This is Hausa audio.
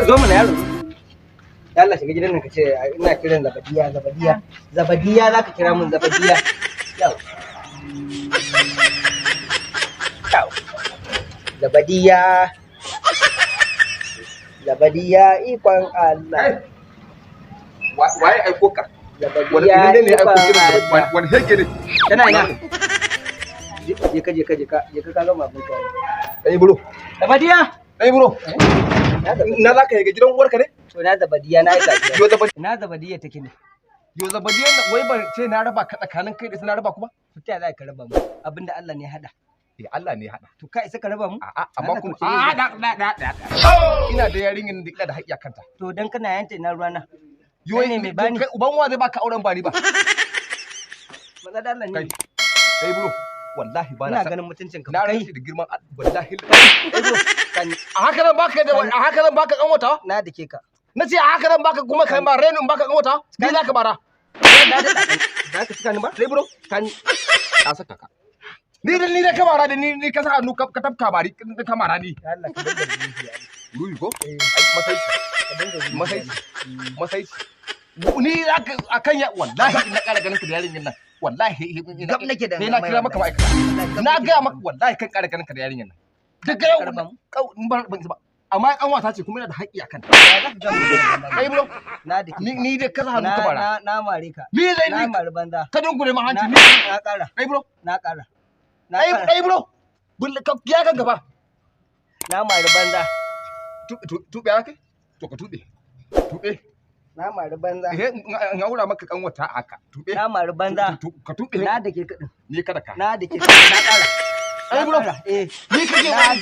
Zo mana yaro. Ya Allah, shiga gidan nan ka ce ina kiran Zabadiya, Zabadiya. Zabadiya za ka kira mun, Zabadiya. Yau. Yau. Zabadiya. Zabadiya, ikon Allah. Waye aiko ka? Wani Zabadiya, ne ne aiko ikon kiran? Allah. Wani hege ne? Tana ina? Je ka, je ka, je ka, je ka, ka gama abin ka. Dai bro. Zabadiya. Dai bro. Na Zabadiya. Na zaka yi ga gidan uwarka ne? To, na Zabadiya na aika shi. Yo Zabadiya. Na Zabadiya take ne? Yo Zabadiya, wai ban ce na raba ka tsakanin kai da su, na raba kuma? To, ta za ka raba mu? Abinda Allah ne ya hada. Eh, Allah ne ya hada. To, ka isa ka raba mu? A'a, amma Allah kuma ka ce a da da da da. Ina da yarinyar da ina da haƙƙi a kanta. To, dan kana yanta, ina ruwana? Yo Kai ne mai bani? Kai, uban wa zai baka auren ba ni ba? Maza da Allah ne. Kai. Kai bro, wallahi ba na Ina san. ganin mutuncin ka. Na Kai. rantsi da girman wallahi. Kai bro, kan A haka zan baka da a haka zan baka kan wata? Na dake ka. Na ce a haka zan baka kuma kai ba renin baka kan wata? Ni zaka bara. Na da za ka cika ni ba? Kai bro, Kan na saka ka. Ni da ka bara da ni ka sa hannu ka tafka bari ka mara ni. Allah ka dinga ruhi ya. Ruhi ko? Eh. Ai masai Ka dinga ruhi. masai masai. Ni zaka akan ya, wallahi in na ƙara ganin ka da yarinyar nan. Wallahi ina Gab nake da sai na kira maka ma'aikata. Na gaya maka, wallahi kan ƙara ganin ka da yarinyar nan. Daga yau Karba mu. ban ba. Amma an wata ce kuma ina da haƙƙi akan ta. Ya za ka ga mu? Kai bro, Na dake. ni da ka sa hannu Na ka bara. na na mare ka. Ni zai Na ni mari banza. ka dungure ma Na hanci ni. na ƙara. Kai bro, Na ƙara. Na kai ƙara. kai bro. Bulle ka ya kan gaba. Na mari banza. Tuɓe ya kai? To, ka tuɓe. Tuɓe. Na mari banza. Eh, in aura maka kan wata haka. Tuɓe. Na mari banza. Ka tuɓe. Na dake ka din. Ni kada ka. Na dake ka. Na ƙara. Ai Na bro. ƙara. Eh. Ni kake Na